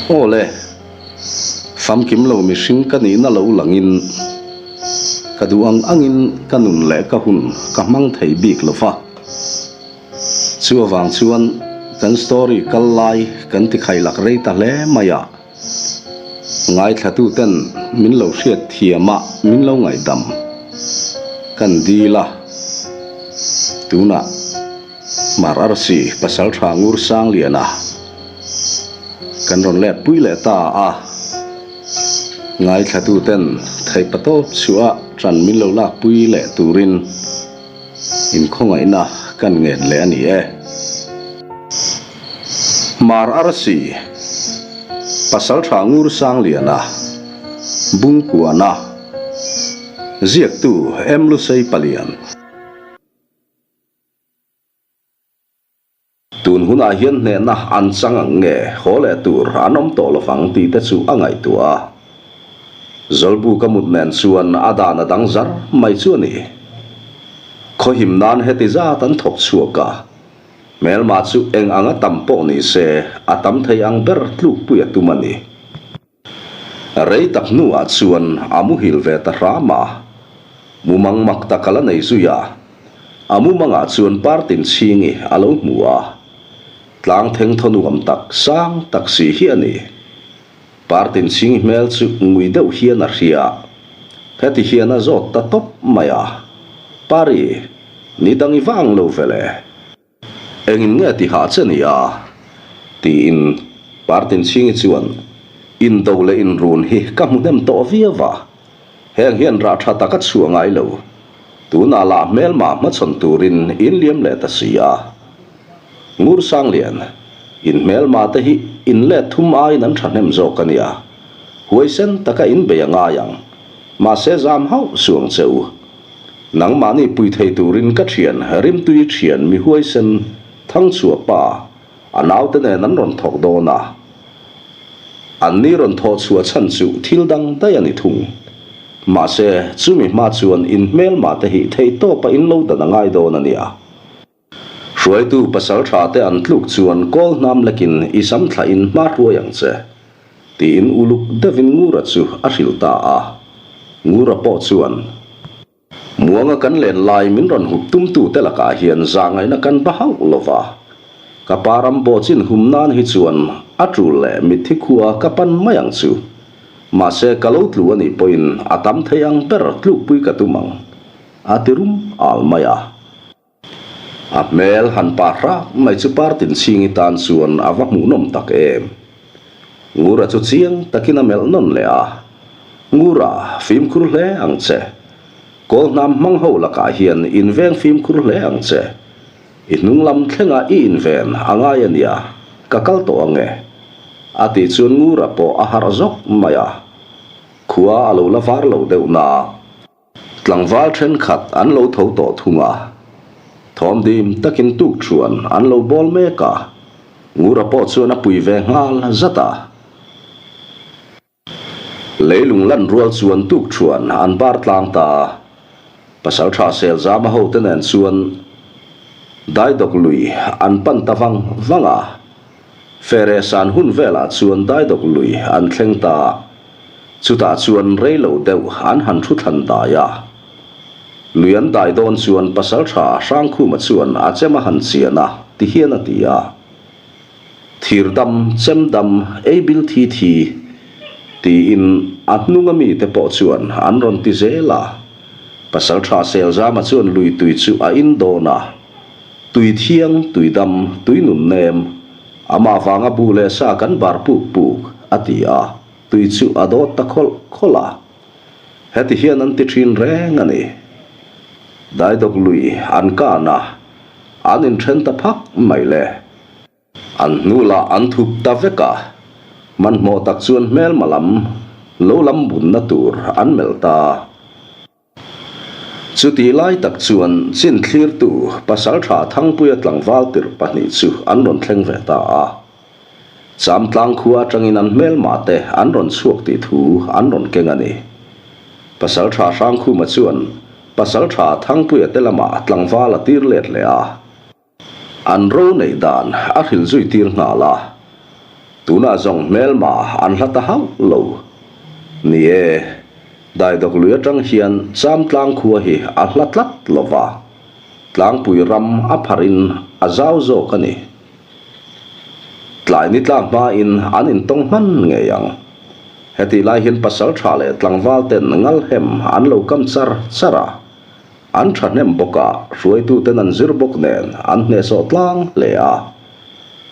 Aw le, famkim lo mihring ka nihna lo langin ka duh ang angin ka nun leh ka hun ka hmang thei bik lo va. Chu avang chuan kan story kal lai kan ti khailak rei ta hle mai a. Ngaithlatuten min lo hriat thiam a, min lo ngaihdam kan dil a. Tunah Mar Arsi pasal tha Ngur Sangliana kan rawn let pui leh ta a. Ngaithlatuten theihpatawp chhuah tan min lo lak pui leh turin Inkhawngaihna kan ngen leh a ni e. Mar Arsi, Pasaltha Ngur Sangliana, Bungkuana, Ziaktu M. Lusei Palian. Tun hunah hian hnehna an chang ang nge haw leh tur an awm tawh lovang tih te chu a ngaihtuah a. Zawlbu ka mut nen chuan a dan a dang zar mai chu a ni. Khawhim nan heti zat an thawk chhuak a, hmelma chu eng anga tam pawh ni se a tam thei ang ber tlukpui a tum a ni. Rei tak hnuah chuan a muhil ve ta hram a, mumang mak tak a la nei zui a. A mumangah chuan partin chhingi a lo hmu a, tlang theng thaw nuam tak sang tak si hi a ni. Partin chhingi hmel chu ngui deuh hian a hria, heti hian a zawt ta tawp mai a, Pari, ni dang i vang lo ve le? Engin nge ti hah che nia? tiin Partinchhingi chuan Indo leh inrun hi ka hmu hnem tawh viau a, heng hian rah tha tak a chhuah ngai lo. Tunah lah hmelmah hmachhawn turin in liam leh ta si a. Ngur Sanglian, in hmelmah te hi in let thum aiin an thahnem zawk a nia. Huaisen taka in bei a ngai ang. Mahse zam hauh suang che u. Nangmahni pui thei turin ka thian rimtui thian mi huaisen Thangchhuah pa a naute nen an rawn thawk dawn a. Anni rawn thawh chhuah chhan chu thil dang daih a ni thung. Mahse, chumi hma chuan in hmelmah te hi theihtawpa in lo dan a ngai dawn a nia. Hruaitu pasal tha te an tluk chuan kawl hnam lekin i sam thlah in hma hruai ang che, tiin uluk deuhin Ngura chu a hrilh ta a. Ngura pawh chuan, Muanga kan len lai min rawn hup tumtu te lakah hian zahngaihna kan ba hauh lo va, ka pa ram baw chin hum nan hi chuan a tul leh mitthi khua ka pan mai ang chu. Mahse ka lo tlu a nih pawhin a tam thei ang ber tlukpui ka tum ang, a ti rum al mai a. A hmel han pa hrak mai chu partin chhingi tan chuan a va hmuhnawm tak em. Ngura chu chiang takin a melh nawn leh a, Ngura, fimkhur hle ang che. Kawl hnam hmang ho lakah hian inveng fimkhur hle ang che. I hnung lam thlengah i inven a ngai a nia, ka kal tawh ang e. A tih chuan Ngura pawh a harh zawk mai a. Khua a lo la var lo deuh na. Tlangval thenkhat an lo tho tawh thung a, thawm dim takin tuk chuan an lo bawl mek a, Ngura pawh chuan a pui ve nghal zat a. Leilung lan rual chuan tuk chuan an bar tlang ta a, Pasaltha Selzama hote nen chuan Daidawk lui an pan ta vang vang a, Fere san hun velah chuan Daidawk lui an thleng ta a. Chutah chuan rei lo deuh an han thu thlan dai a. Lui an dai dawn chuan Pasaltha Hrangkhuma chuan a chem a han chian a, ti hian a ti a. Thir dam, chem dam, ei bil thi thi, tiin a hnunga mite pawh chuan an rawn ti zel a. Pasaltha Selzama chuan lui tui chu a in dawn a. Tui thiang, tui dam, tui nun nem, amah vanga bu leh sa kan bar puk puk, a ti a. Tui chu a dawt ta khawlh khawlh a, heti hian an ti thin reng a ni. Daidawk lui an kan a, an inthen ta phak mai le. An hnu lah an thup ta vek a, hmanhmawh tak chuan hmelma lam lo lam bunna tur an melh ta. Chutih lai tak chuan chin thlirtu Pasaltha Thangpuia tlangval tirh pahnih chu an rawn thleng ve ta a. Chamtlang khua atangin an hmelmah te an rawn chhuak tih thu an rawn keng a ni. Pasaltha Hrangkhuma chuan Pasaltha Thangpuia te lamah tlangval a tir let leh a. An ro neih dan a hrilh zui tir nghal a. Tunah zawng hmelma an hla ta hauh lo. Ni e, Daidawk lui atang hian Chamtlang khua hi a hla tlat lo va, tlangpui ram a pharin a zau zawk a ni. Tlai ni tlak hmain an intawng hman ngei ang. Hetih lai hian pasal tha leh tlangval ten ngalhem an lo kam char char a, an thahnem bawk a, hruaituten an zir bawk nen an hnehsawh tlang hle a.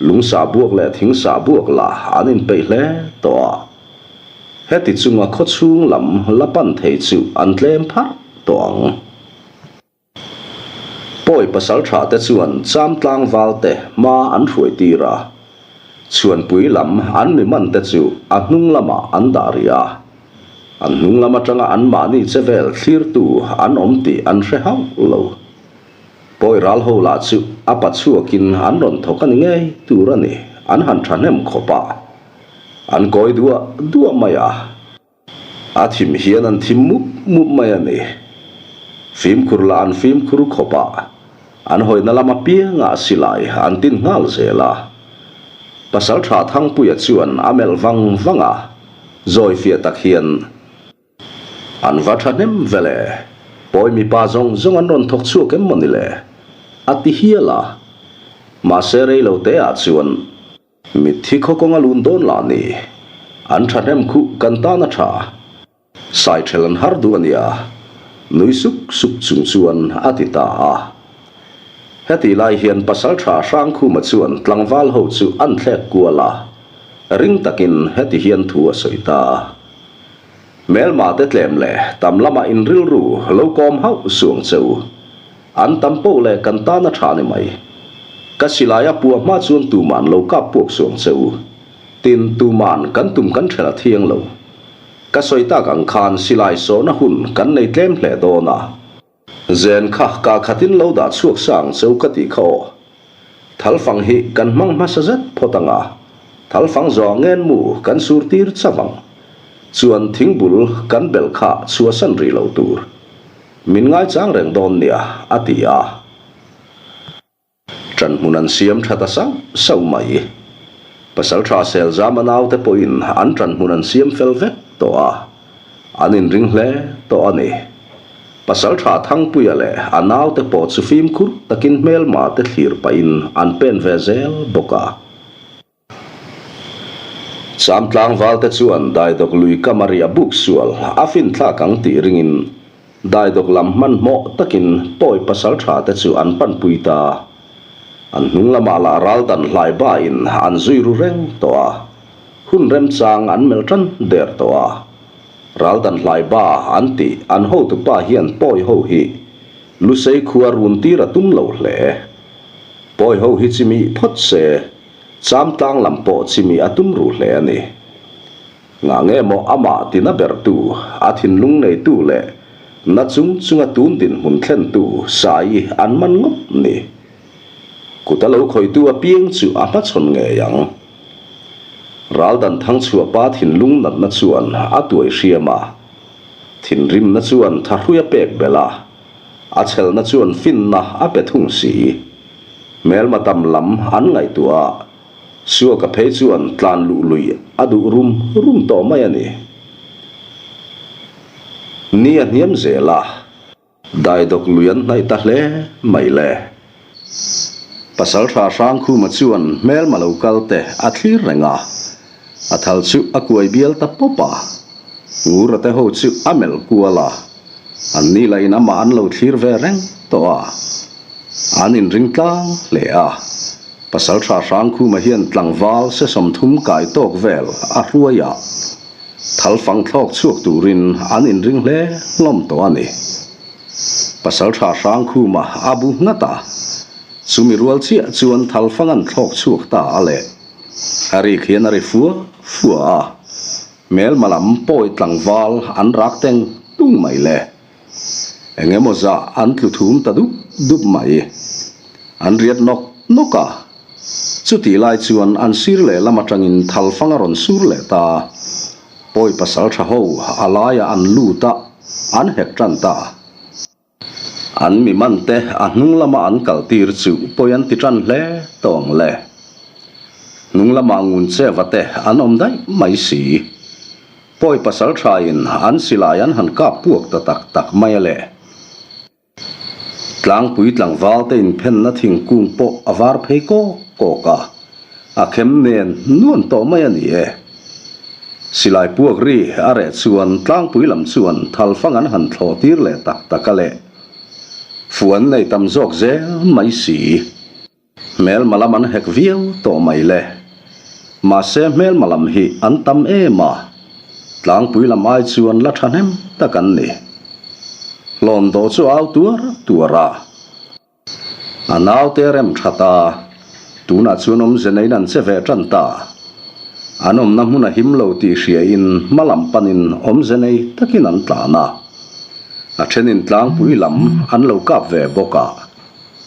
Lungsa buak leh thingsa buak la an inpeih hle tawh a. Heti chunga khawchhung lam la pan thei chu an tlem pharh tawh ang. Pawi pasal tha te chuan cham tlangval te hma an hruai tir a, chhuanpui lam an mi man te chu a hnung lamah an dah rih a. An hnung lam atanga anmahni che vel thlirtu an awm tih an hre hauh lo. Pawi ral ho lah chu a pa chhuakin an rawn thawk a ni ngei tur a ni, an han thahnem khawp a, an kawi duah duah mai a. A thim hian an thim mup mup mai a ni. Fimkhur lah an fimkhur khawp a, an hawina lam apiangah silai an tin nghal zel a. Pasaltha Thangpuia chuan a melh vang vang a, zawi fiah tak hian, An va thahnem ve le, pawi mipa zawng zawng an rawn thawk chhuak em maw ni le? a ti hial a. Mahse rei lo te ah chuan. Mitthi khaw kawnga lun dawn lah ni. An thahnem khuh kan tan a tha. Saiṭhel an har duh a nia, nui suk suk chung chuan a ti ta a. Hetih lai hian Pasalṭha Hrangkhuma chuan tlangval ho chu an thlek kual a, ring takin heti hian thu a sawi ta a. Hmelma te tlem leh tam lamah in rilru lo kawm hauh suang che u. An tam poh leh kan tan a tha ni mai. Ka silai a puah hma chuan tuman lo kap puak suang che u. Tin, tuman kan tum kan ṭhelh a thiang lo. Ka sawi tak ang khan silai sawhna hun kan nei tlem hle dawn a. Zen kha ka khatin lo dah chhuak sa ang che u ka tih kha aw. Thalfang hi kan hmang hmasa zet phawt ang a, thalfang zawh ngen mu kan sur tir chauh ang. Chuan thingbul kan belh kha chhuahsan rih lo tur. Min ngaichang reng dawn nia, a ti a. Ṭan hmun an siam ṭha ta sauh sauh mai. Pasalṭha Selzama naute pawhin an ṭan hmun an siam fel vek tawh a, an inring hle tawh a ni. Pasalṭha Thangpuia leh a naute pawh chu fimkhur takin hmelma te thlir pahin an pen ve zel bawk a. Cham tlangvalte chuan Daidawk lui kam a riah buk sual a fin thlak ang tih ringin Daidawk lam hmanhmawh takin Pawi pasaltha te chu an panpui ta. An hnung lamah lah ral dan hlai bain an zui ru reng tawh a, hun remchang an melh tan der tawh a. Ral dan hlai ba an tih an hotupa hian Pawi ho hi Lusei khua run tir a tum lo hle. Pawi ho hi chimih phawt se Cham tlang lam pawh chimi a tum ruh hle a ni. Ngah nge maw amah tina bertu, a thinlung neitu leh na chung chunga tun dinhmun thlentu Sai an man ngawt ni. Kut a lo khawitu apiang chu a hmachhawn ngei ang. Raldan Thangchhuahpa thinlung natna chuan a tuai hriam a, thinrimna chuan thahrui a pek belh a, a chhelna chuan finna a pe thung si. Hmelma tam lam an ngaihtuah a, Suaka phei chuan tlan luh lui a duh rum rum tawh mai a ni. Ni a hniam zel a, Daidawk lui an hnaih ta hle mai le. Pasaltha Hrangkhuma chuan hmelma lo kal te a thlir reng a, a thal chu a kuai bial ta pawp a, Ngura te ho chu a melh kual a, an ni lahin amah an lo thlir ve reng tawh a. An inring tlang hle a, Pasaltha Hrangkhuma hian tlangval se 30 kai tawk vel a hruai a, thalfang thlawk chhuak turin an inring hle hlawm tawh a ni. Pasaltha Hrangkhuma a bu nghat a, chumi rual chiah chuan thalfang an thlawk chhuak ta a le. A rik hian a ri fua fua a, hmelma lam pawi tlangval an rak teng tung mai le. Eng emaw zah an tlu thum ta dup dup mai. An riat nawk nawk a. Chutih lai chuan an sir lehlam atangin thalfang a rawn sur leh ta. Pawi pasal tha ho a laiah an lut a, an hek tan ta. An mi man te a hnung lama an kal tir chu pawi an ti tan hle tawh ang le. Hnung lamah ngun cheva te an awm daih mai si. Pawi pasal thain an silai an han kap puak ta tak tak mai a le. Tlangpui tlangval te inphenna thingkung pawh a var phei kawk kawk a, a khem nen nuan tawh mai a ni e. Silai puak ri a reh chuan tlangpui lam chuan thalfang an han thlawh tir leh tak tak a le. Fu an nei tam zawk zel mai si. Hmelma lam an hek viau tawh mai le. Mahse hmelma lam hi an tam em a, tlangpui lam ai chuan la thahnem tak an ni. Hlawn dawh chu au tuar tuar a. A naute rem tha ta, tunah chuan awmze neiin an che ve tan ta. An awmna hmun a him lo tih hriain hma lam panin awmze nei takin an tlan a. A thenin tlangpui lam an lo kap ve bawk a.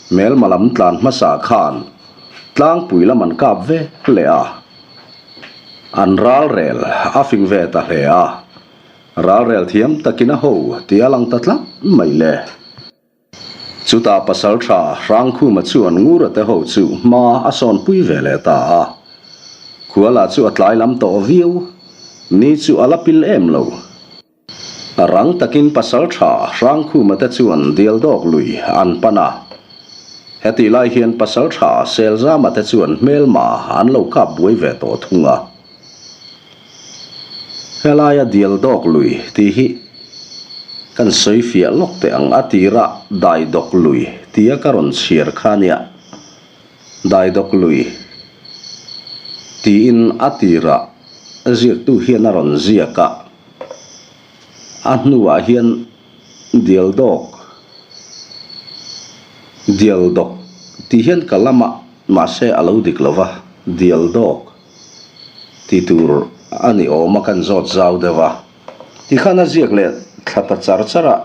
Hmelma lam tlan hmasa khan tlangpui lam an kap vek leh a, an ralrel a fing ve ta hle a, ralrel thiam takin a ho tih a lang ta tlat mai le. Chutah pasaltha Hrangkhuma chuan Ngura te ho chu hma a sawnpui ve leh ta a, Khuala chu a tlai lam tawh viau, ni chu a la pil em lo. Rang takin pasaltha Hrangkhuma te chuan Dialdawk lui an pan a. Hetih lai hian pasaltha Selzama te chuan hmelma an lo kap buai ve tawh thung a. Helaia Dialdawk lui tih hi kan sawi fiah lawk teh ang a tirah Daidawk lui tia ka rawn chhiar kha nia. Daidawk lui tiin a tirah ziaktu hian a rawn ziak a. A hnuah hian dialdawk, dialdawk tih hian ka lam a, mahse a lo dik lo va, dialdawk tih tur a ni awm a kan zawt zau deuh a. Tikhan a ziak leh thla ta char char a,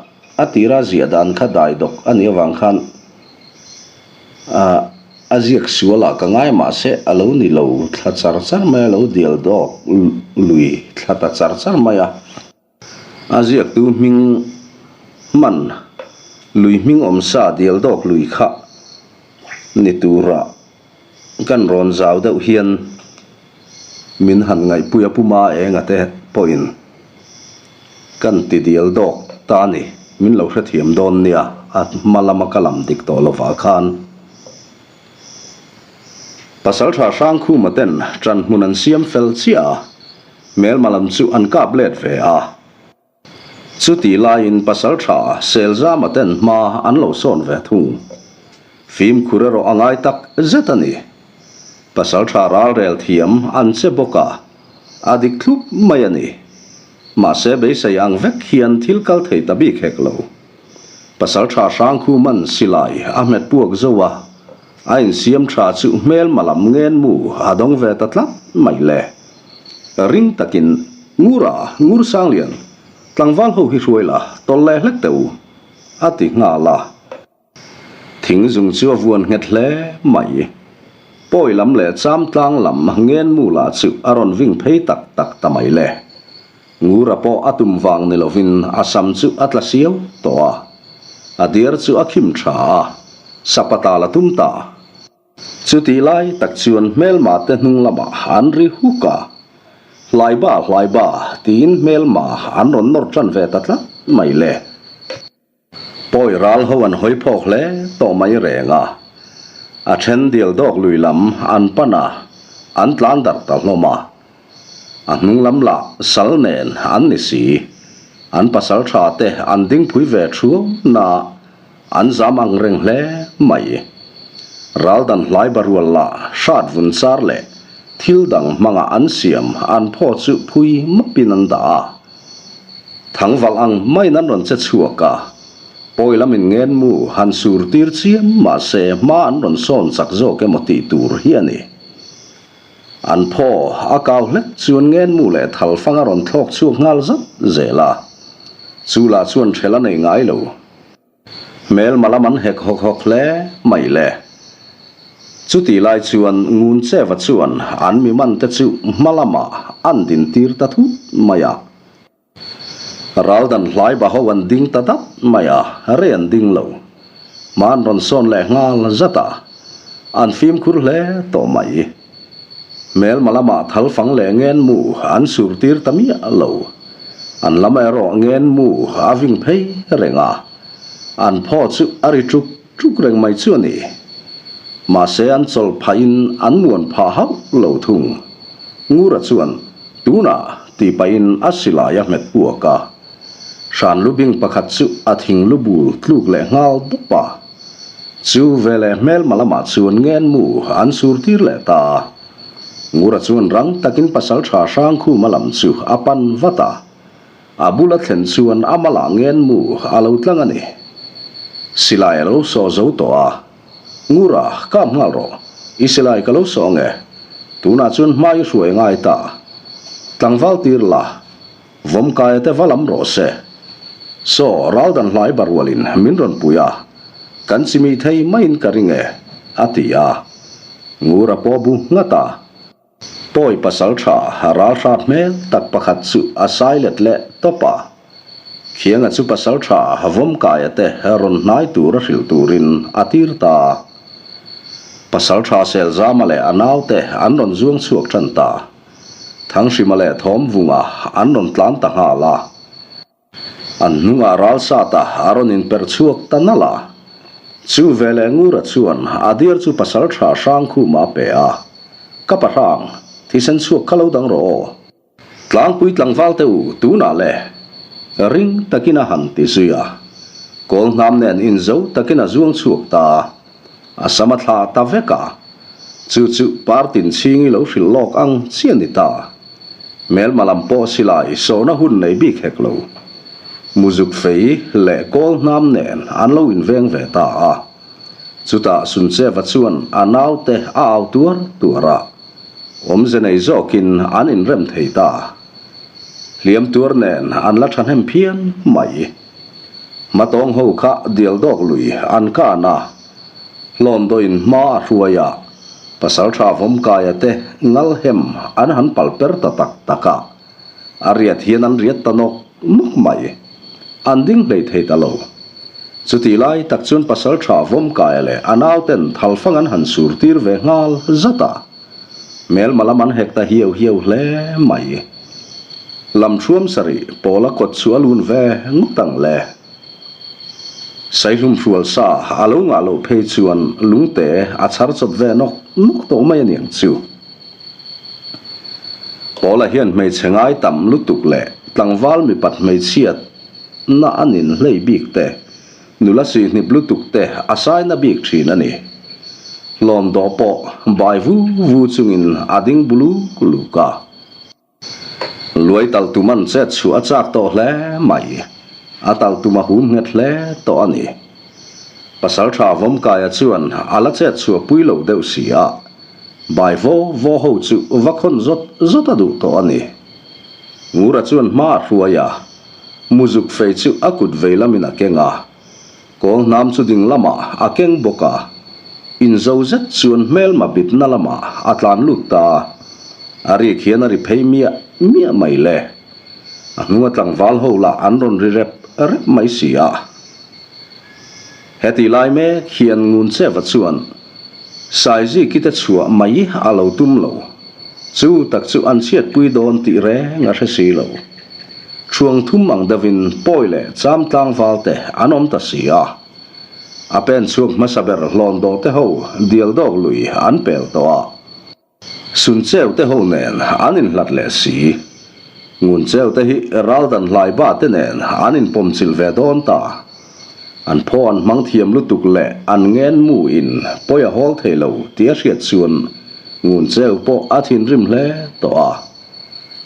a tira ziah dan kha daidawk a nih avang khan ahh. A ziak sual ah ka ngai mahse a lo ni lo thla char char mai a lo dial dawk lui thla ta char char mai a. A ziaktu hming hman lui hming awmsa dial dawk lui kha ni tura kan rawn zau deuh hian min han ngaihpui a puma enga te pawhin kan ti dial dawk ta a ni min lo hrethiam dawn nia a hma lama ka lam dik tawh lovah khan. Pasalṭha Hrangkhuma ten ṭan hmun an siam fel chiah a, hmelma lam chu an kap let ve a. Chutih laiin Pasalṭha Selzama ten hma an lo sawn ve thung. Fimkhur erawh a ngai tak zet a ni. Pasalṭha ralrel thiam an che bawk a, a dik thlup mai a ni. Mahse beisei ang vek hian thil kal thei ta bik hek lo. Pasalṭha Hrangkhuman silai a hmet puak zo a, a insiam ṭha chu hmelma lam ngen mu a dawng ve ta tlat mai le. Ring takin, Ngura, Ngur Sanglian, tlangval ho hi hruai la, tawlh leh hlek teh u, a ti nghal a. Thing zung chu a vuan nghet hle mai. Pawi lam leh Chamtlang lam ngen mu lah chu a rawn ving phei tak tak ta mai le. Ngura pawh a tum vang ni lovin a sam chu a tla siau tawh a, a diar chu a khim tha a, sapa la tum ta. Chutih lai tak chuan hmelma te hnung lamah an ri huk a, Hlaiba, hlaiba tiin hmelma an rawn nawr tan ve ta tlat mai le. Pawi ral ho an hawi phawk hle tawh mai reng a, a then dial dawk lui lam an pan a, an tlan darh ta hlawm a. A hnung lam lah sal nen an ni si. An pasal tha te an ding phui ve thuau na an zam ang reng hle mai. Ral dan hlai barual lah hrat vun char leh thil dang hmangah an siam an phaw chu phui mapin an dah a. Thangvalh ang maiin an rawn che chhuak a, pawi lamin ngenmu han sur tir chiam mahse hma an rawn sawn chak zawk emaw tih tur hi a ni. An phaw a kau hlek chuan ngenmu leh thalfang a rawn thlawk chhuak nghal zat zel a, chu lah chuan hrel a nei ngai lo. Hmelma lam an hek hawk hawk hle mai le. Chutih lai chuan Ngun Cheva chuan an mi man te chu hma lamah an din tir ta thut mai a. Raldan hlai ba ho an ding ta dat mai a, rei an ding lo. Hma an rawn sawn leh nghal zat a, an fimkhur hle tawh mai. Hmelma lamah thalfang leh ngenmu an surtir ta miah lo. An lam erawh ngenmu a ving phei reng a, an phaw chu a ri ṭuk ṭuk reng mai chu a ni. Mahse an chawlh phahin an muan phah hauh lo thung. Ngura chuan tunah tih pahin a silai a hmet puak a. Hran lubing pakhat chu a thing lubul tluk leh nghal dawp a. Chu veleh hmelma lamah chuan ngenmu an sur tir leh ta a. Ngura chuan rang takin pasaltha Hrangkhuma lam chu a pan vat a. A bula thlen chuan a malah ngenmu a lo tlang a ni. Silai a lo sawh zo tawh a. Ngura, kap nghal rawh. I silai ka lo sawh ang e. Tunah chuan hma i hruai ngai ta. Tlangval tir la. Vawmkaia te va lam rawh se. Saw, Raldan hlai barualin min rawn pui a, kan chimi thei maiin ka ring e, a ti a. Ngura pawh bu nghat a. Pawi pasal tha ralhrat hmel tak pakhat chu a sai let leh tawp a. Khianga chu pasal tha Vawmkaia te rawn hnai tur a hrilh turin a tir ta. Pasal tha Selzama leh a naute an rawn zuang chhuak tan ta. Thanghrima leh Thawmvunga an rawn tlan ta nghal a. An hnungah Ralsata a rawn inperh chhuak ta nalh a. Chu veleh Ngura chuan a diar chu pasaltha Hrangkhuma a pe a, Ka pa Hrang, thisen chhuak kha lo dang rawh aw. Tlangpui tlangval te u, tunah le. Ring takin a han ti zui a. Kawlhnam nen inzo takin a zuang chhuak ta a. A sam a thlah ta vek a. Chu chu partin chhingi lo hrilh lawk ang chi a ni ta. Hmelma lam pawh silai sawhna hun nei bik hek lo. Muzuk fei leh kawl hnam nen an lo inveng ve ta a. Chutah Suncheva chuan a naute a au tuar tuar a. Awmze nei zawkin an inrem thei ta. Hliam tuar nen an la thahnem phian mai. Hmatawng ho kha dial dawk lui an kan a. Hlawndawiin hma a hruai a, Pasaltha Vawmkaia te ngalhem an han pal per ta tak tak a, a riat hian an riat ta nawk nawk mai. An ding hlei thei ta lo. Chutih lai tak chuan Pasaltha Vawmkaia leh a nauten thalfang an han sur tir ve nghal zat a, hmelma lam an hek ta hiau hiau hle mai. Lamthuam sarih pawla kawt chu a lun ve ngawt ang le. Saihlum hrual sa a lo ngah loh phei chuan lungte a chhar chawp ve nawk nawk tawh mai a niang chu. Pawla hian hmeichhe ngai tam lutuk leh tlangval mipat hmeichhiat na a nin hlei bik te, nula sihnip lutuk te a sai na bik thin a ni. Hlawm dawh pawh bai vu vu chungin a ding buluk luk a. Luai tal tum an chet chhuah a chak tawh hle mai. A tal tum a hum nghet hle tawh a ni. Pasaltha Vawmkaia chuan a la chet chhuah pui lo deuh si a, bai vaw vaw ho chu va khawn zawt zawt a duh tawh a ni. Ngura chuan hma a hruai a, muzuk fei chu a kut vei lamin a keng a. Kawl hnam chu ding lamah a keng bawk a, inzo zet chuan hmelma bitna lamah a tlan lut ta a, a rik hian a ri phei miah miah mai le. A hnunga tlangval ho lah an rawn ri rep rep mai si a. Heti lai mek hian Nguncheva chuan Saiziki te chhuah mai a lo tum lo. Chu tak chu an chhiatpui dawn tih reng a hre si lo. Thuang thum ang deuhin pawi leh cham tlangval te an awm ta si a. A pen chhuak hmasa ber hlawn dawh te ho dial dawk lui an pel tawh a. Suncheu te ho nen an inhlat leh si. Nguncheu te hi Raldan hlaiba te nen an inpawmchilh ve dawn ta. An phaw an hmang thiam lutuk leh an ngen mu in pawi a hawl thei lo tih a hriat chuan Nguncheu pawh a thinrim hle tawh a.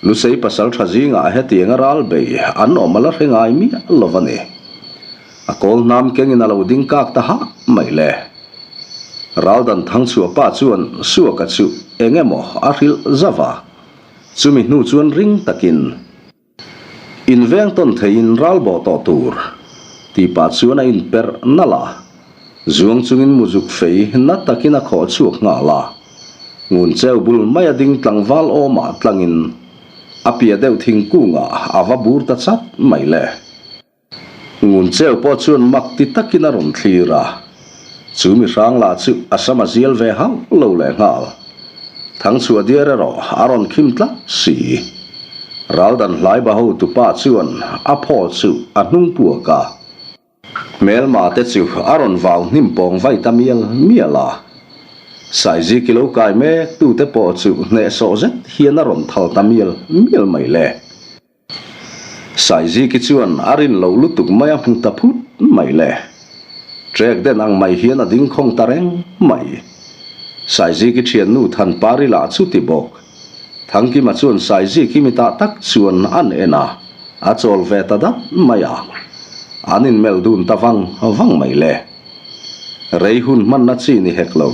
Lusei pasal tha zingah hetiang a ral bei an awm a la hre ngai miah lo a ni. A kawl hnam kengin a lo ding kak ta hah mai le. Raldan Thangchhuah pa chuan Suaka chu eng emaw a hrilh zauh a, chumi hnu chuan ring takin, Inveng tawn theiin ral bawh tawh tur, tih pah chuan a inperh nalh a. Zuang chungin muzuk fei na takin a khawh chhuak nghal a. Ngun cheu bul mai a ding tlangval awmah tlangin a piah deuh thingkungah a va bur ta chat mai le. Ngun cheu pawh chuan mak ti takin a rawn thlir a, chu mihrang lah chu a sam a zial ve hauh lo leh nghal. Thangchhuah diar erawh a rawn khim tlat si. Raldan hlaiba hotupa chuan a phaw chu a hnung puak a. Hmelma te chu a rawn vau hnim pawng vai ta mial mial a. Saiziki lo kai mek tute pawh chu hnehsawh zet hian a rawn thal ta mial mial mai le. Saiziki chuan a rin loh lutuk mai a hmu ta phut mai le. Trek den ang mai hian a ding khawng ta reng mai. Saiziki thiannu Thanpari lah chu ti bawk. Thangkima chuan Saiziki mitah tak chuan an en a, a chawl ve ta dat mai a. An inmelh dun ta vang vang mai le. Rei hun hmanna chi ni hek lo.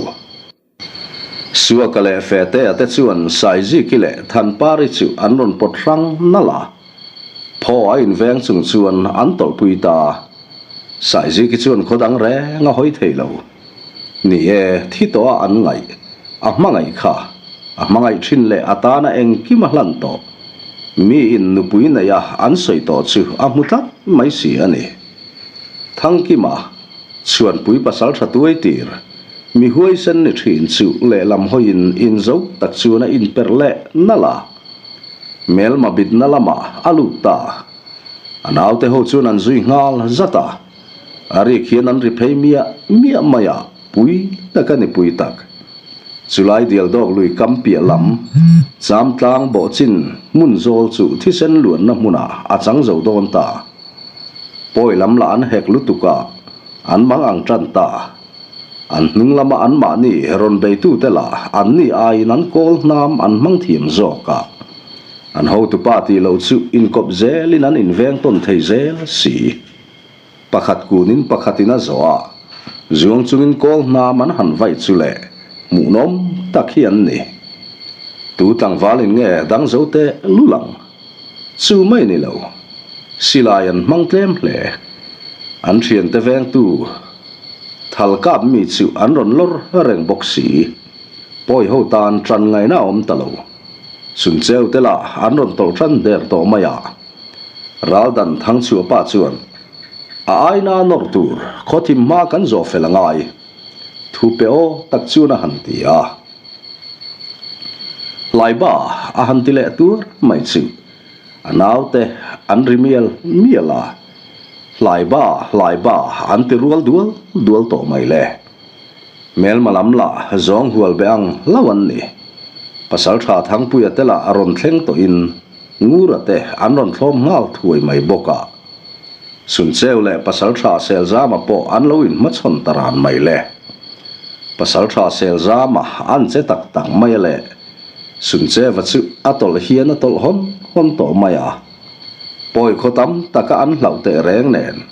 Suaka leh Fetea te chuan Saiziki leh Thanpari chu an rawn pawt hrang nalh a, phaw a inveng chung chuan an tawlhpui ta. Saiziki chuan khaw dang reng a hawi thei lo. Ni e, thi tawh a an ngaih, a hmangaih kha, a hmangaih thin leh a tana engkim a hlan tawh. Miin nupui neih a an sawi tawh chu a hmu tlat mai si a ni. Thangkima. Chhuanpui pasal tha tuai tir, mi huaisen ni thin chu lehlam hawiin inzo tak chuan a inperh leh nalh a. Hmelma bitna lamah a lut ta. A naute ho chuan an zui nghal zat a. A rik hian an ri phei miah miah mai a, pui tak a ni pui tak. Chulai dial dawk lui kam piah lam, cham tlang bawh chin hmun zawl chu thisen luanna hmunah a chang zo dawn ta. Pawi lam lah an hek lutuk a, an mang ang tan ta. An hnung lama anmahni rawn beitute lah anni aiin an kawl hnam an hmang thiam zawk a. An hotupa tih loh chu inkawp zelin an inveng tawn thei zel si. Pakhat kunin pakhatin a zawh a, zuang chungin kawl hnam an han vaih chu le hmuhnawm tak hi an ni. Tu tlangvalin nge dang zo teh lul ang? Chu mai ni lo, silai an hmang tlem hle. An thiante vengtu thal kap mi chu an rawn lawr reng bawk si. Pawi ho tan tan ngaihna a awm ta lo. Chhuncheu te lah an rawn tawlh tan der tawh mai a. Raldan Thangchhuah pa chuan, A aina nawr tur khawthim hma kan zawh fel a ngai. Thu pe aw tak chuan a han ti a. Hlaiba a han ti leh tur mai chu a naute an ri mial mial a, Hlaiba, Hlaiba an ti rual dual dual tawh mai le. Hmelma lam lah zawng hual be ang hlauh an ni. Pasaltha Thangpuia te lah a rawn thleng tawhin Ngura te an rawn thlawm nghal thuai mai bawk a. Suncheu leh Pasaltha Selzama pawh an lo inhmachhawn ta ran mai le. Pasaltha Selzama an che tak tak mai a le. Suncheva chu a tawlh hian a tawlh hawn hawn tawh mai a. Pawi khaw tam taka an hlauh teh reng nen,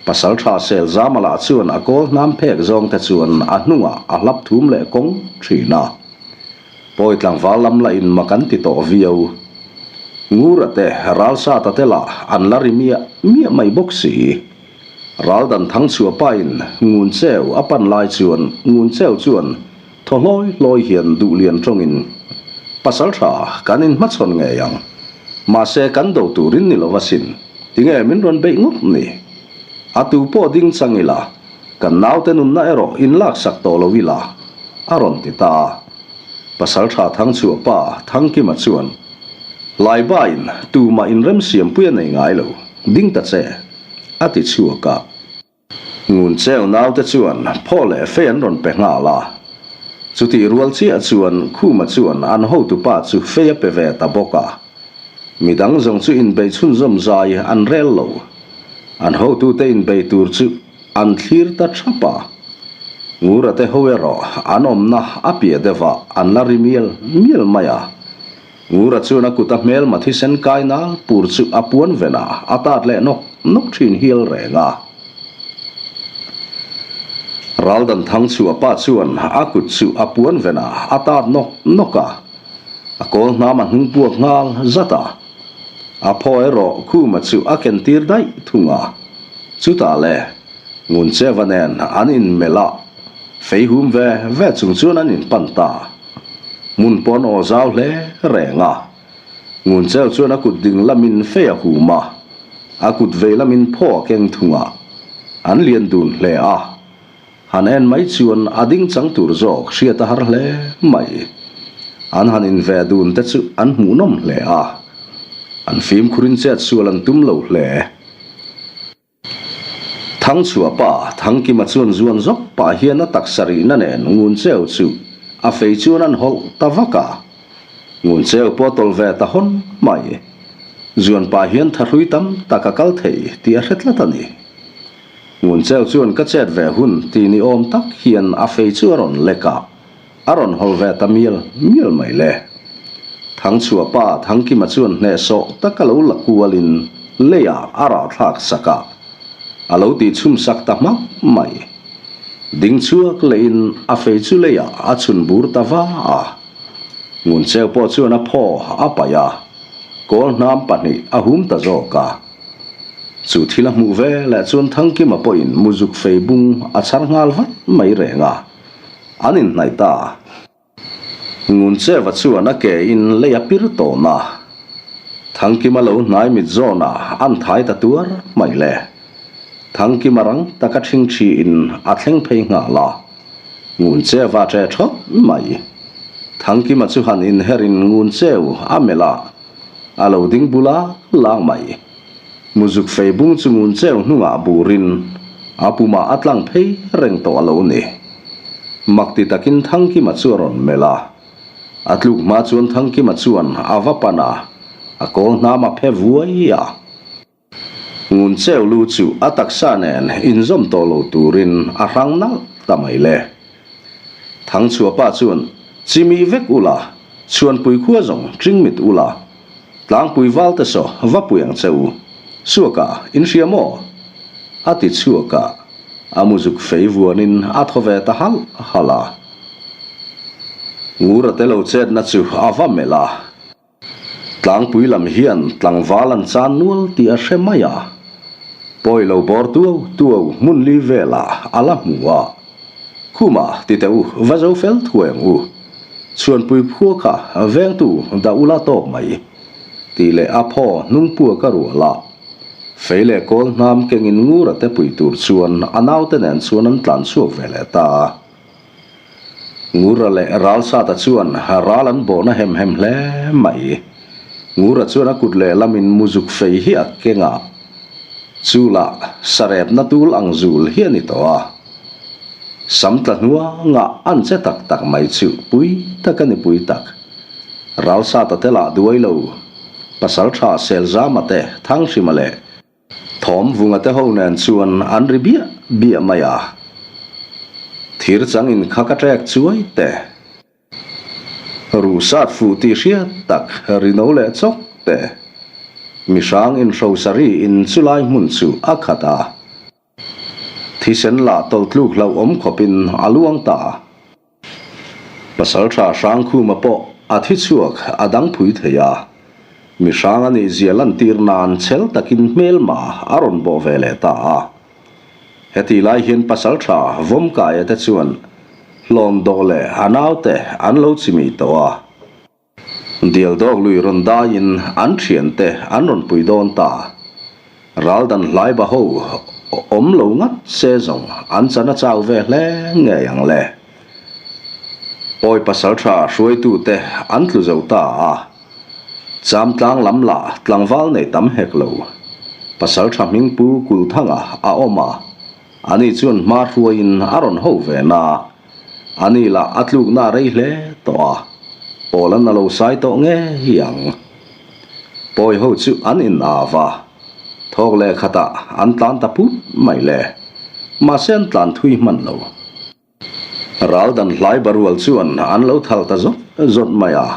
Pasaltha Selzama lah chuan a kawl hnam phek zawng te chuan a hnungah a hlap thum leh kawng thin a. Pawi tlangval lam lah in mak an ti tawh viau. Ngura te, Ralsata te lah an la ri miah miah mai bawk si. Raldan Thangchhuah pa in Ngun Cheu a pan lai chuan Ngun Cheu chuan thaw hlawi hlawi hian duhlian tawngin, Pasal tha, kan in hmachhawn ngei ang. Mahse kan do turin ni lo asin. Tinge min rawn beih ngawt ni? A tu pawh ding chang ila, Kan naute nunna erawh in laksak tawh lo ila, a rawn ti ta a. Pasaltha Thangchhuah pa Thangkima chuan, Laibain tumah inremsiampui a nei ngai lo, ding ta che, a ti chhuak a. Ngun cheu naute chuan phaw leh fei an rawn pe nghal a. Chutih rual chiah chuan Khuma chuan an hotupa chu fei a pe ve ta bawk a. Midang zawng chu inbei chhunzawm zai an rel lo. An hotute inbei tur chu an thlir ta thap a. Ngura te ho erawh an awmna a piah deuh ah an la ri mial mial mai a. Ngura chuan a kut a hmelma thisen kai nal pur chu a puan ven a, a tat leh nawk nawk thin hial reng a. Raldan Thangchhuah pa chuan a kut chu a puan ven a, a tat nawk nawk a. A kawl hnam a hnung puak nghal zat a, a phaw erawh Khuma chu a ken tir daih thung a. Chutah le, Nguncheva nen an inmelh a, fei hum ve ve chung chuan an inpan ta. Hmun pawn aw zau hle reng a, Nguncheu chuan a kut ding lamin fei a hum a, a kut vei lamin phaw a keng thung a, an lian dun hle a. Han en mai chuan a ding chang tur zawk hriat a har hle mai. An han inve dun te chu an hmuhnawm hle a, an fimkhurin chet sual an tum lo hle. Thangchhuah pa Thangkima chuan zuan zawk pah hian a taksa rihna nen ngun cheu chu a fei chuan an hawlh ta vak a. Ngun cheu pawh a tawlh ve ta hawn mai. Zuan pah hian thahrui tam tak a kal thei tih a hre tlat a ni. Ngun cheu chuan ka chet ve hun ti ni awm tak hian a fei chu a rawn lek a. A rawn hawl ve ta mial mial mai le. Thangchhuah pa Thangkima chuan hnehsawh tak a lo la kualin leiah a rah thlak sak a, a lo tih chhum sak ta hmak mai. Ding chhuak lehin a fei chu leiah a chhun bur ta va a. Nguncheu pawh chuan a phaw a paih a, kawl hnam pahnih a hum ta zawk a. Chu thil a hmuh ve leh chuan Thangkima pawhin muzuk fei bung a chhar nghal vat mai reng a. An inhnaih ta. Nguncheva chuan a ke in lei a pir tawn a. Thangkima lo hnai mit zawnah an thai ta tuar mai le. Thangkima rang taka ṭhingṭhi in a thleng phei nghal a. Nguncheva ṭe ṭhawt mai. Thangkima chu han inher in Nguncheu a melh a. A lo ding bula lang mai. Muzuk fei bung chu ngun cheu hnungah burin a pumah a tlang phei reng tawh a lo ni. Mak ti takin Thangkima chu a rawn melh a. A tluk hma chuan Thangkima chuan a va pan a, a kawl hnam a phe vuai a. Ngun cheu lu chu a taksa nen inzawm tawh lo turin a hrang nalh ta mai le. Thangchhuah pa chuan, Chimih vek ula, chhuanpui khua zawng ṭingmit ula, tlangpui val te saw va pui ang che u. Suaka, in hria maw? A ti chhuak a, a muzuk fei vuanin a thaw ve ta halh halh a. Ngura te lo chetna chu a va melh a. Tlangpui lam hian tlangval an chan nual tih a hre mai a, pawi lo bawr tuau tuau hmun li velah a la hmu a. Khuma ti teh u, va zo fel thuai ang u. Chhuanpui phua kha vengtu dah ula tawk mai tih leh a phaw hnung pua ka rual a. Fei leh kawl hnam kengin ngura te pui tur chuan a naute nen chuan an tlan chhuak ve leh ta a. Ngura leh Ralsata chuan ral an bawhna hem hem hle mai. Ngura chuan a kut lehlamin muzuk fei hi a keng a, chu lah sarepna tul ang zul hi a ni tawh a. Sam tla hnuangah an che tak tak mai chu pui tak a ni pui tak. Ralsata te lah duai lo, Pasaltha Selzama te Thanghrima leh Thawm vunga te ho nen chuan an ri biah biah mai a, thir chang in kha ka trek chuai te. Ruhsat fuh tih hriat tak ri no leh chawk te. Mihrang in hrosari in chulai hmun chu a khat a. Thisen lah tawlhtluk hlauhawm khawpin a luang ta. Pasalṭha Hrangkhuma pawh a thi chhuak a dang phui thei a, mi hrang a nih zia lantir nan chhel takin hmelma a rawn bawh ve leh ta a. Heti lai hian pasalṭha Vawmkaia te chuan hlawn dawh leh a naute an lo chimih tawh a. Dial dawk lui rawn daiin an thiante an rawn pui dawn ta. Ral dan hlai ba ho awm lo ngat se zawng an chan a chau ve hle ngei ang le. Pawi pasal tha hruaitute an tlu zo ta a. Cham tlang lam lah tlangval nei tam hek lo. Pasal tha hming pu Kulthanga a awm a, ani chuan hma hruaiin a rawn ho ve na. A ni lah a tlukna a rei hle tawh a, pawl an a lo sai tawh ngei ang. Pawi ho chu an in av a, thawk leh khatah an tlan ta put mai le. Mahse an tlan thui hman lo. Ral dan hlai barual chuan an lo thal ta zawt zawt mai a,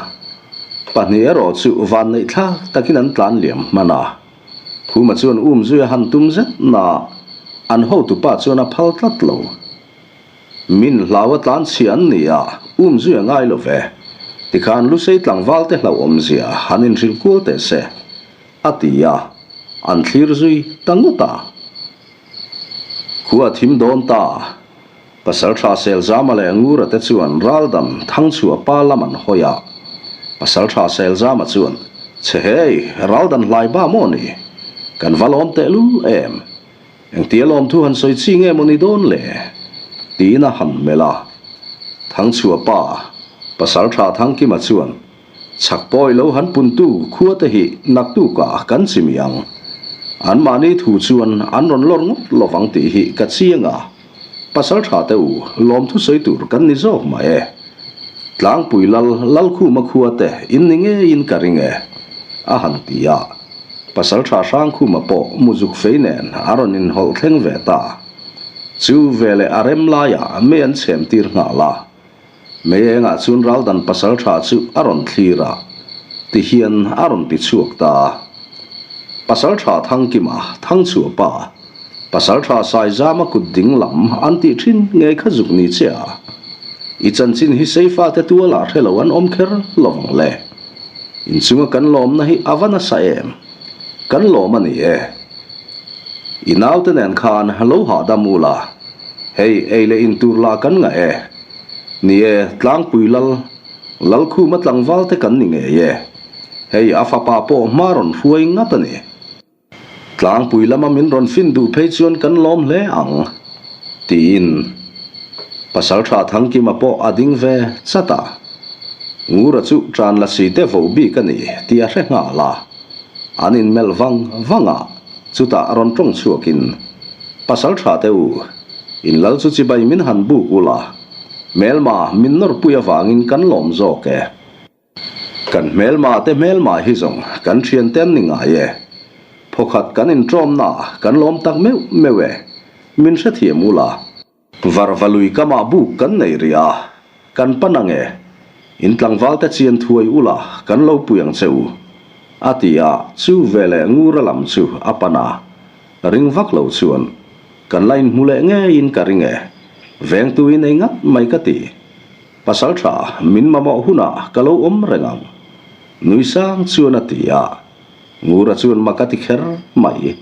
pahnih erawh chu vanneih thlak takin an tlan liam hman a. Khuma chuan um zui a han tum zet na, an hotupa chuan a phal tlat lo. Min hlau a tlan chhia an ni a, um zui a ngai lo ve. Tikhan Lusei tlangval te hlauhawmzia han inhrilh kual teh se, a ti a, an thlir zui ta ngawt a. Khua a thim dawn ta. Pasaltha Selzama leh Ngura te chuan Raldan Thangchhuah pa lam an hawi a. Pasaltha Selzama chuan, Che hei, Raldan hlai ba maw ni? Kan va lawm tehlul em? Engtia lawmthu han sawi chi nge maw ni dawn le? tiin a han melh a. Thangchhuah pa. Pasalṭha Thangkima chuan, Chhak pawi lo han puntu khua te hi naktukah kan chimi ang. Anmahni thu chuan an rawn lawr ngawt lovang tih hi ka chiang a. Pasalṭha te u, lawmthu sawi tur kan ni zawk mah e. Tlangpui lal Lalkhuma khua te in ni ngeiin ka ring e, a han ti a. Pasalṭha Hrangkhuma pawh muzuk fei nen a rawn inhawlh thleng ve ta. Chu veleh a rem laiah mei an chhem tir nghal a. Mei engah chuan Raldan pasalṭha chu a rawn thlir a, ti hian a rawn ti chhuak ta a. Pasalṭha Thangkima, Thangchhuahpa, Pasalṭha Saizama kut ding lam an tih ṭhin ngei kha zuk ni che a. I chanchin hi Seifate tualah hre lo an awm kher lovang le. Inchunga kan lawmna hi a va nasa em? Kan lawm a ni e. I naute nen khan lo hahdam u la, hei ei leh in tur lah kan ngah e. Ni e, Tlangpui lal, Lalkhuma tlangval te kan ni ngei e. Hei a fapa pawh hma rawn hruai ngat a ni. Tlangpui lama min rawn fin duh phei chuan kan lawm hle ang, tiin Pasalṭha Thangkima pawh a ding ve chat a. Ngura chu ṭan la si te vo bik a ni tih a hre nghal a. An inmelh vang vang a, chutah rawn ṭawng chhuakin, Pasalṭha te u, in lal chu chibai min han buk ula, hmelma min nawrpui avangin kan lawm zawk e. Kan hmelma te hmelma hi zawng kan thian te an ni ngai e. Phawkhat kan inṭawmna kan lawm tak meuh meuh e. Min hrethiam ula. Varva lui kamah buk kan nei rih a, kan pan ang e. In tlangval te chian thuai ula kan lo pui ang che u. A ti a, chu veleh Ngura lam chu a pan a. Ring vak lo chuan kan la inhmu leh ngeiin ka ring e. Vengtu in ei ngat mai ka ti. Pasal tha, min mamawh hunah ka lo awm reng ang. Nui sang chuan a ti a. Ngura chuan mak a ti kher mai.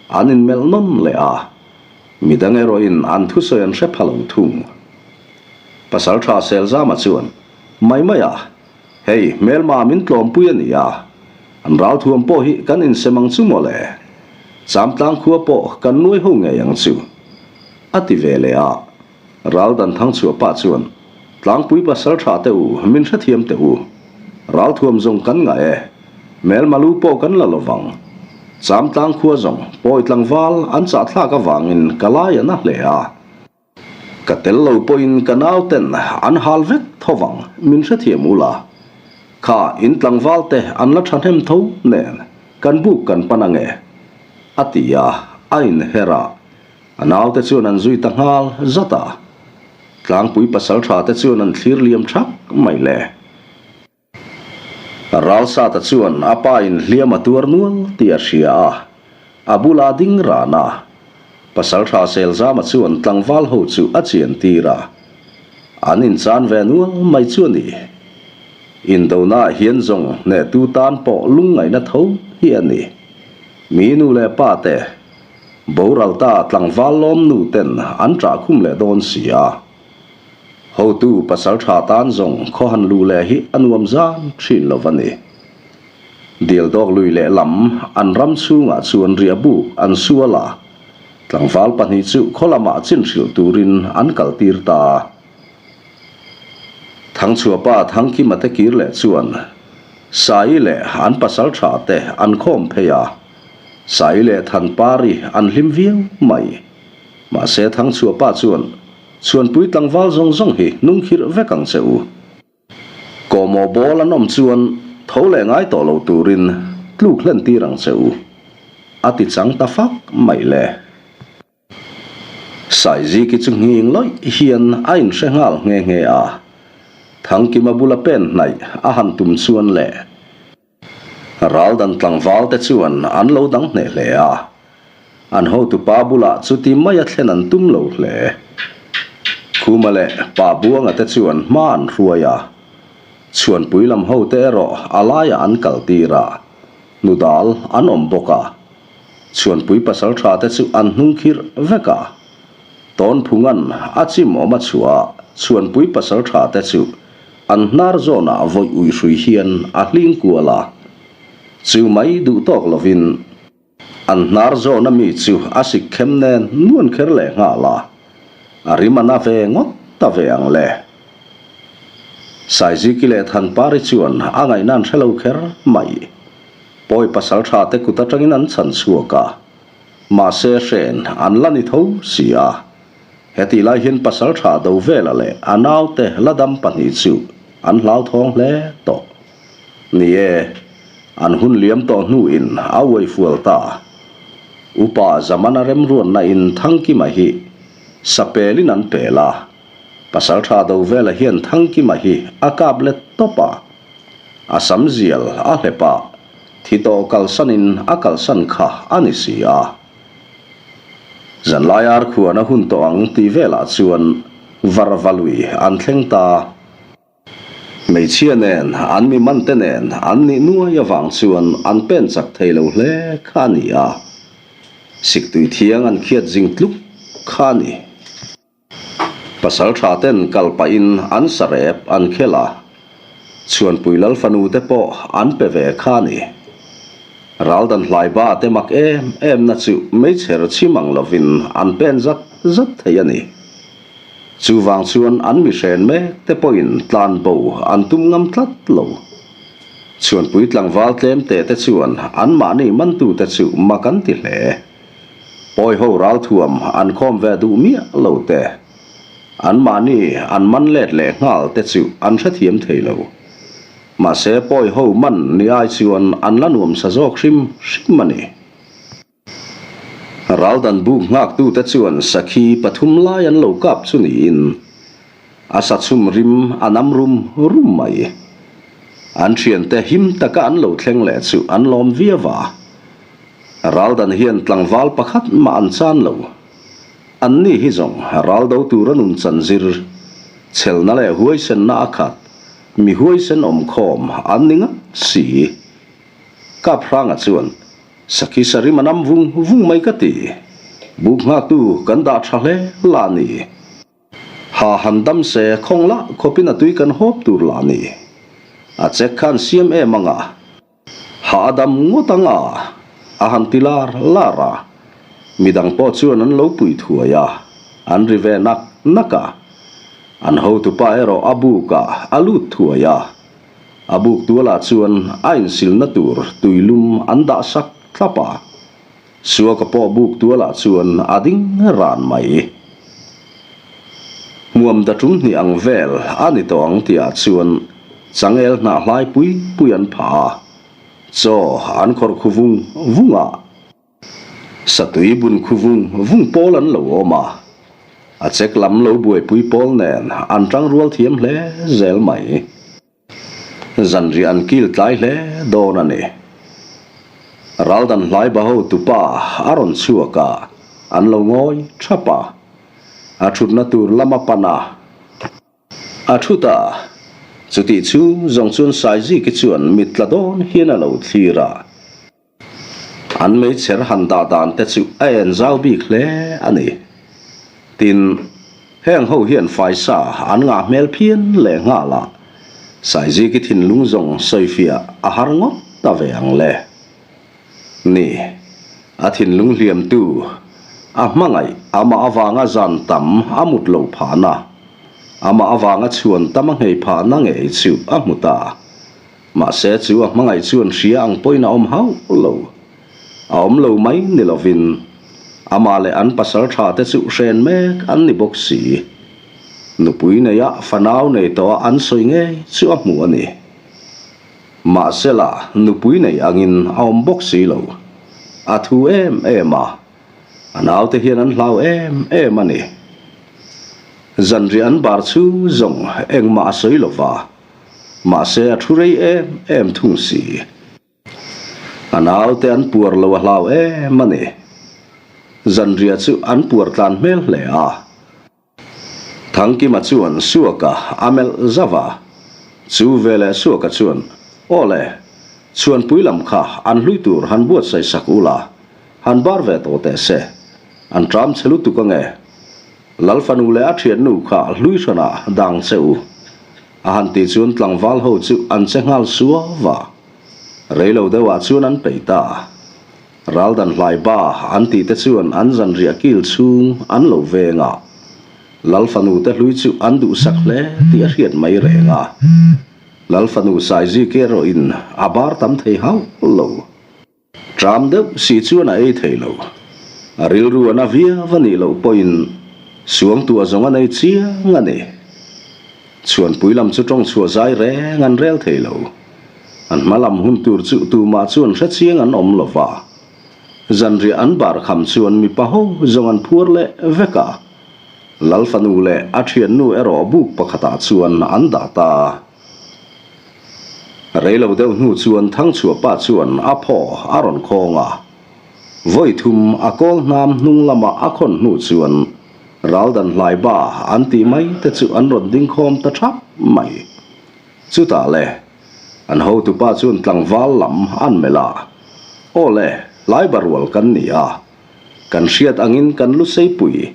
An inmelh nawn leh a. Midang erawhin an thusawi an hre pha lo thung. Pasal tha Selzama chuan, Mai mai a, hei hmelma min tlawmpui a ni a. An ralthuam pawh hi kan insem ang chu mawle. Chamtlang khua pawh kan nuai ho ngei ang chu. A ti ve leh a. Raldan Thangchhuah pa chuan, Tlangpui pasal tha teh u, min hrethiam teh u. Ralthuam zawng kan ngah e, hmelma lu pawh kan la lovang. Chamtlang khua zawng pawi tlangval an chahthlak avangin ka lai a na hle a. Ka tel lo pawhin ka nauten an hal vek thovang, min hrethiam u la. Kha in tlangval te an la thahnem tho nen kan buk kan pan ange, a ti a, a inher a. A naute chuan an zui ta nghal zat a, tlangpui pasal tha te chuan an thlir liam thak mai le. Ralsata chuan a pa in hliam a tuar nual tih a hria a, a bula ding ran a. Pasal tha Selzama chuan tlangval ho chu a chian tir a, an inchan ve nual mai chu a ni. Indona ah hian zawng hnehtu tan pawh lungngaihna tho hi a ni. Mi nu leh pa te Boral ta tlangval lawm nu ten an ṭah khum leh dawn si a. Hotu pasal ṭha tan zawng khaw han luh leh hi a nuam zan ṭhin lo va ni. Dildawk lui leh lam an ram chhungah chuan riah buk an sual a, tlangval pahnih chu khaw lamah chin hrilh turin an kaltir ta a. Thangchhuahpa Thangkima te kir leh chuan Sai leh an pasal ṭha te an khawm phei a. Sai leh Thanpari an hlim viau mai. Mahse Thangchhuahpa chuan, Chhuanpui tlangval zawng zawng hi hnung khirh vek ang che u. Kawhmawh bawl an awm chuan tho leh ngai tawh lo turin tluk hlen tir ang che u, a ti chang ta fak mai le. Saiziki chu nghing lawih hian a inhre nghal nghe nghe a. Thangkima bula pen hnaih a han tum chuan le. Raldan tlangval te chuan an lo dang hneh hle a, an hotupa bulah chuti maia thlen an tum lo hle. Khuma leh Pa Buanga te chuan hma an hruai a, chhuanpui lam hote erawh a laiah an kal tir a, hnudal an awm bawk a, chhuanpui pasaltha te chu an hnung khirh vek a. Tawnphunga'n a chim awm a chhuah a, chhuanpui pasaltha te chu An hnar zawnah vawi uihrui hian a hling kual a, chu mai duh tawk lovin an hnar zawna mi chu a sik khem nen nuan kher leh nghal a, a rim a na ve ngawt ta ve ang le. Saiziki leh Thanpari chuan a ngaihna an hre lo kher mai. Pawi pasaltha te kut atangin an chhan chhuak a, mahse hren an la ni tho si a. Hetih lai hian pasaltha Dovela leh a naute la dam pahnih chu an hlauthawng hle tawh. Ni e, an hun liam tawh hnuin a uai fual ta. Upa Zamana remruanna in Thangkima hi sapelin an pel a, pasaltha Dovela hian Thangkima hi a kap let tawp a. A sam zial a hlep a, thi tawh kalsanin a kalsan kha a ni si a. Zanlai ar khuan a hun tawh ang tih velah chuan varva lui an thleng ta. Hmeichhia nen an mi mante nen an nih nuai avang chuan an pen chak thei lo hle kha a ni a. Siktui thiang an khiat zing tluk kha a ni. Pasal tha ten kal pahin an sarep an khel a, Chhuanpui Lal fanu te pawh an pe ve kha a ni. Raldan hlaiba te mak em em na chu meichher chhim ang lovin an pen zat zat thei a ni. Chuvang chuan an mihren mek te pawhin tlan bo an tum ngam tlat lo. Chhuanpui tlangval tlem te te chuan anmahni mantute chu mak an ti hle. Pawi ho ralthuam an khawm ve duh miah lo te, anmahni an man let leh nghal te chu an hrethiam thei lo. Mahse pawi ho man ni ai chuan an la nuam sa zawk hrim hrim a ni. Raldan buk nghaktute chuan sakhi pathum lai an lo kap chu niin a sa chhum rim a nam rum rum mai. An thiante him taka an lo thleng leh chu an lawm viau a. Raldan hian tlangval pakhat mah an chan lo. Anni hi zawng ral do tura nun chan zir, chhelna leh huaisenna a khat, mi huaisen awm khawm an ni ngat si. Kap Hranga chuan, Sakhi sarim a nam vung vung mai ka ti. Buk nghaktu kan dah tha hle la ni. Ha han dam se khawng lah khawpin a tui kan hawp tur lah ni. A chek khan siam em anga. Hahdam ngawt ang a, a han ti lar lar a. Midang pawh chuan an lo pui thuai a, an ri ve nak nak a. An hotupa erawh a buk ah a lut thuai a. A buk tualah chuan a insilna tur tuilum an dah sak thlap a. Suaka pawh buk tualah chuan a ding ran mai. Hmuam da tum hnih ang vel a ni tawh ang tihah chuan changel hnah hlai pui pui an phah a, chaw an khawrh khu vung vung a, satui bun khu vung vung pawl an lo awm a, a chek lam lo buaipui pawl nen an tangrual thiam hle zel mai. Zanriah an kil tlai hle dawn a ni. Raldan hlai baho tupa a rawn chhuak a, an lo ngawi thap a. A thutna tur lam a pan a. A thut a, chutih chu zawng chuan Saiziki chuan mit tla dawn hian a lo thlir a. An meichher han dah dan te chu a en zau bik hle a ni. Tin, heng ho hian faisa an ngah hmel phian leh nghal a, Saiziki thinlung zawng sawifiah a har ngawt ta ve ang le. Ni, a thinlung hliamtu, a hmangaih amah avanga zan tam a mut lo phahna, amah avanga chhuan tam a nghei phahna ngei chu a hmu ta. Mahse chu a hmangaih chuan hria ang pawhin a awm hauh lo. A awm lo mai ni lovin amah leh an pasal tha te chu hren mek an ni bawk si. Nupui neia fanau nei tawha an sawi ngei chu a hmu a ni. Mahse la nupui nei angin a awm bawk si lo. A thu em em a, a naute hian an hlau em em a ni. Zanriah an bar chu zawng engmah a sawi lova. Mahse a thu rei em em thung si. A naute an puar lo a hlau em a ni. Zanriah chu an puar tlan hmel hle a. Thangkima chuan Suaka a melh zauh a. Chu veleh Suaka chuan, Aw le, chhuanpui lam kha an hlui tur han buatsaih sak ula, han bar ve tawh teh se. An ṭam che lutuk ange. Lal fanu leh a thiannu kha hlui hranah dang che u. A han tih chuan tlangval ho chu an che nghal suau a. Reilo deuhah chuan an peih ta. Raldan hlai ba an tih te chuan an zanriah kil chhung an lo veng a. Lal fanu te hlui chu an duhsak hle tih a hriat mai reng a. Lal fanu Saiziki erawhin a bar tam thei hauh lo. Ṭam deuh si chuan a ei thei lo. A rilru a na viau a nih loh pawhin suangtuah zawng a nei chiang a ni. Chhuanpui lam chu ṭawng chhuah zai reng an rel thei lo. An hma lam hun tur chu tumah chuan hre chiang an awm lo va. Zanriah an bar kham chuan mipa ho zawng an phuar leh vek a. Lal fanu leh a ṭhiannu erawh buk pakhatah chuan an dah ta a. Rei lo deuh hnu chuan Thangchhuahpa chuan a phaw a rawn khawng a. Vawi thum a kawl hnam hnung lama a khawn hnu chuan Raldan Hlaiba an tih mai te chu an rawn ding khawm ta thap mai. Chutah le, an hotupa chuan tlangval lam an melh a, Aw le, Hlaiba rual kan ni a, kan hriat angin kan Luseipui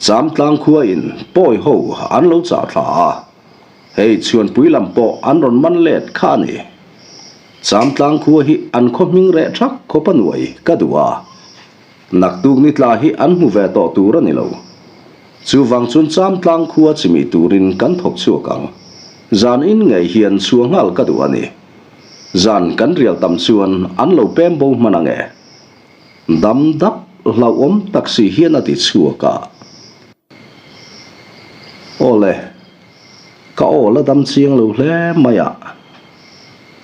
Chamtlang khuain pawi ho an lo chah thla a. Hei chhuanpui lam pawh an rawn man let kha a ni. Chamtlang khua hi an khaw hming reh thak khawp a nuai ka duh a. Naktuk ni tla hi an hmu ve tawh tur a ni lo. Chuvang chuan Chamtlang khua chimih turin kan thawk chhuak ang. Zan in ngei hian chhuah nghal ka duh a ni. Zan kan rial tam chuan an lo pem bo hman ang e. Dam dap hlauhawm tak si hian a ti chhuak a. Aw le, ka aw la dam chiang lo hle mai a,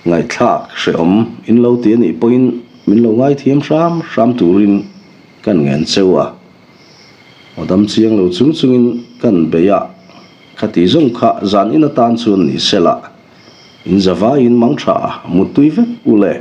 ngaihthlak hrehawm in lo ti a nih pawhin min lo ngaithiam hram hram turin kan ngen cheu a, aw dam chiang lo chung chungin kan bei a, khati zawng kha zan in atan chuan ni sela, in zavaiin mangtha muttui vek u le.